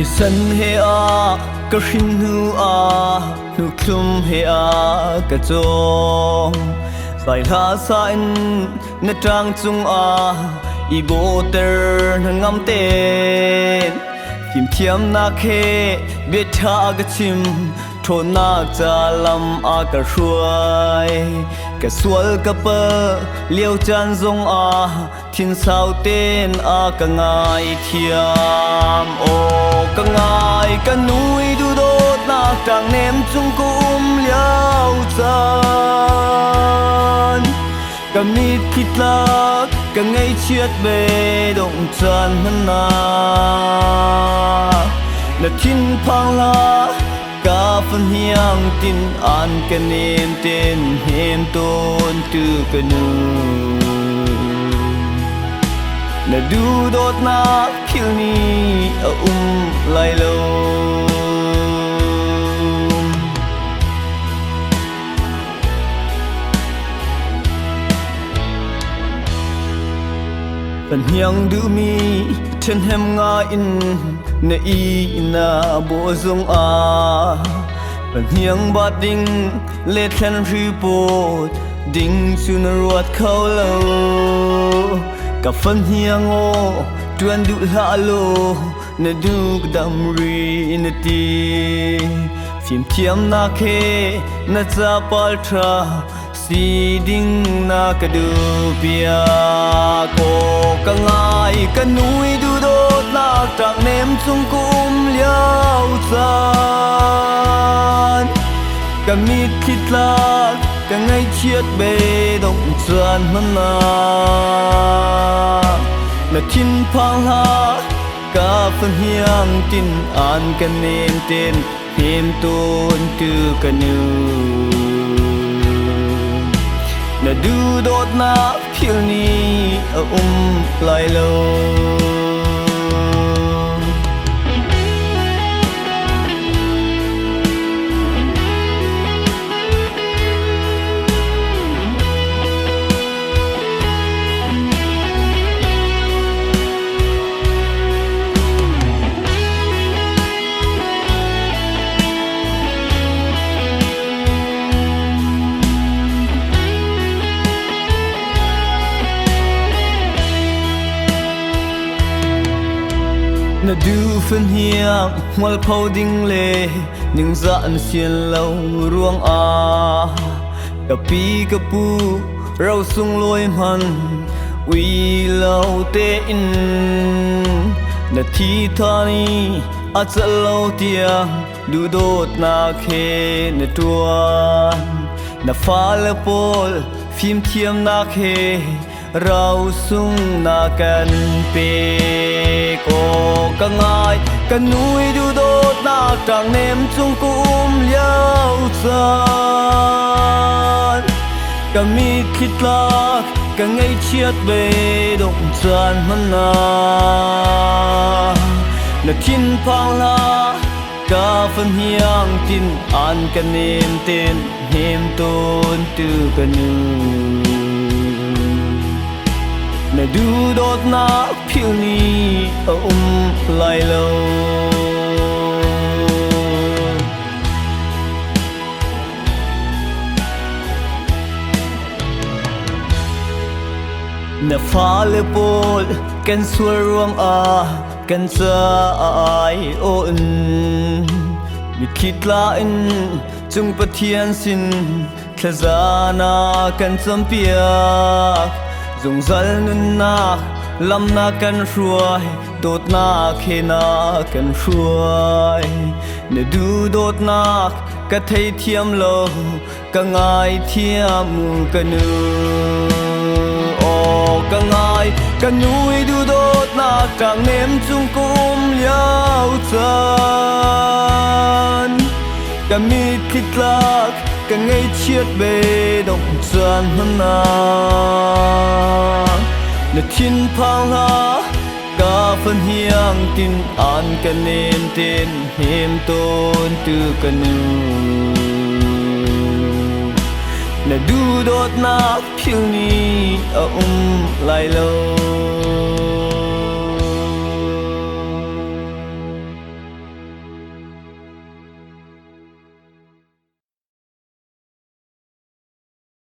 Hi san he a ka hrin hnu ah hnukhlum he a ka cawm. Sai hla sa in na ṭang cungah i bawhter na ngam ten. Fimthiamnak he biaṭha a ka chim, ṭhawnnak ca lam a ka hruai. Ka sual ka palh lio caan zongah thinsau tein a ka ngaithiam. Aw ka ngai ka nu i duhdawtnak ṭangnem cung ka um lio caan. Ka mitthli tlak ka ngaihchiat ve dongh caan hmanh ah na thinphang hlah ka fahniang tin an ka nem ten hnem tawn tu ka nu. Na duhdawtnak philh ni a um lai lo. Pahniang duhmi ṭhahnem ngai in na i na bawh zungah pahniang bat ding le thlen hri pawt ding cu na ruat kho lo. Ka fahniang aw ṭuan duh hlah law na duk dam ri na ti. Fimthiamnak he na capal ṭha si ding na ka duh piak. Aw ka ngai ka nu i duhdawtnak ṭak nem cung ka um lio caan. Ka mitthli tlak ka ngaihchiat beidongh caan hmanh ah na thinphang hlah ka fahniang tin an ka nem ten hnem tawn tu ka nu. Na duhdawtnak philh ni a um lai lo. Na duhfahniang hmualpho ding le ningzah an sian lo ruangah ka pi ka pu ro sunglawi hman ui lo tein na thi than i a celh lo tiang duhdawtnak he na ṭuan. Na fale pawl fimthiamnak he rau sung na kan pek. Aw ka ngai ka nu i duhdawtnak ṭangnem cung ka um lio caan. Ka mitthli tlak ka ngaihchiat beidongh caan hmanh ah na thinphang hlah ka fahniang tin an ka nem ten hnem tawn tu ka nu. Na duhdawtnak philh ni a um lai lo. Na fale pawl kan sual ruangah kan caah ai awn. Mitthli tla in cung Pathian sin thlaza na kan campiak. Zungzal nunnak lam na kan hruai, dawtnak he na kan hruai. Na duhdawtnak ka theithiam lo, ka ngaithiam ka nu. Aw ka ngai ka nu i duhdawtnak ṭangnem cung ka um lio caan. Ka mitthli tlak ka ngaihchiat beidongh caan hmanh ah na thinphang hlah ka fahniang tin an ka nem ten hnem tawn tu ka nu. Na duhdawtnak philh ni a um lai lo.